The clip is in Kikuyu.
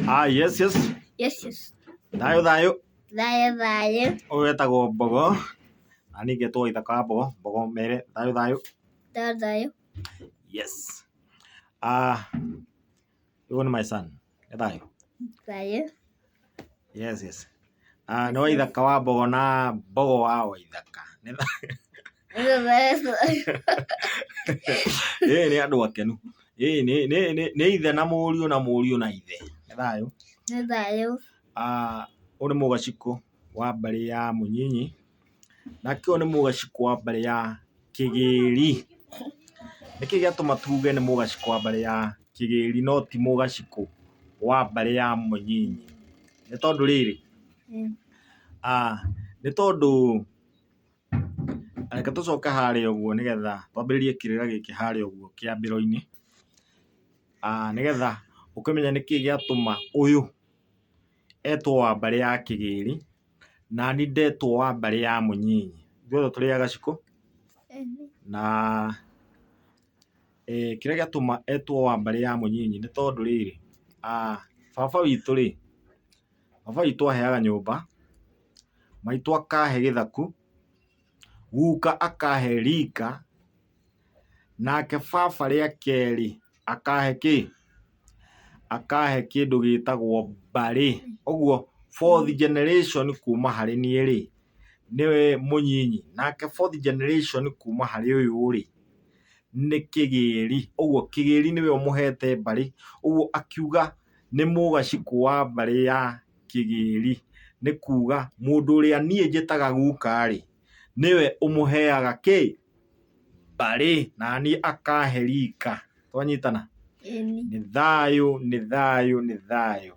Ah, yes, yes. Yes. Thayũ thayũ. Thayũ thayũ. Ũyũ wetagwo Mbogo. Na niĩ ngetwo Waithaka wa Mbogo. Mbogo mere thayũ thayũ. Thayũ thayũ. Yes. Ah, ũyũ nĩ my son. Nĩ thayũ. Thayũ. Yes. Ah, nĩ Waithaka wa Mbogo na Mbogo wa Waithaka. Nĩ Ĩĩ nĩ andũ akenu. Ĩĩ nĩ ithe na mũriũ na mũriũ na ithe. Nĩ thayũ. Nĩ thayũ. Ah, ũyũ nĩ mũgacikũ wa mbarĩ ya Mũnyinyi, nake ũyũ nĩ mũgacikũ wa mbarĩ ya Kĩgĩri. Nĩkĩ gĩatũma tuge nĩ mũgacikũ wa mbarĩ ya Kĩgĩri no ti mũgacikũ wa mbarĩ ya Mũnyinyi? Nĩ tondũ rĩrĩ, ah, nĩ tondũ reke tũcoke harĩa ũguo nĩgetha twambĩrĩrie kĩrĩra gĩkĩ harĩa ũguo kĩambĩro-inĩ, nĩgetha ũkĩmenye nĩkĩ gĩatũma ũyũ etwo wa mbarĩ ya Kĩgĩri, nani ndetwo wa mbarĩ ya Mũnyinyi. Ithuothe tũrĩ a Gacikũ, na kĩrĩa gĩatũma etwo wa mbarĩ ya Mũnyinyi nĩ tondũ rĩrĩ, baba witũ rĩ, baba witũ aheaga nyũmba, maitũ akahe gĩthaku, guka akahe rika, nake baba rĩa kerĩ akahe kĩ? Akahe kĩndũ gĩtagwo mbarĩ. Ũguo fourth generation kuma harĩ niĩ rĩ, nĩwe mũnyinyi, nake fourth generation kuma harĩ ũyũ rĩ, nĩ kĩgĩri. Ũguo kĩgĩri nĩwe ũmũhete mbarĩ, ũguo akiuga nĩ mũgacikũ wa mbarĩ ya Kĩgĩri, nĩ kuga mũndũ ũrĩa niĩ njĩtaga guka rĩ, nĩwe ũmũheaga kĩ? Mbarĩ, naniĩ akahe rika. Twanyitana? Nĩ thayũ, nĩ thayũ, nĩ thayũ.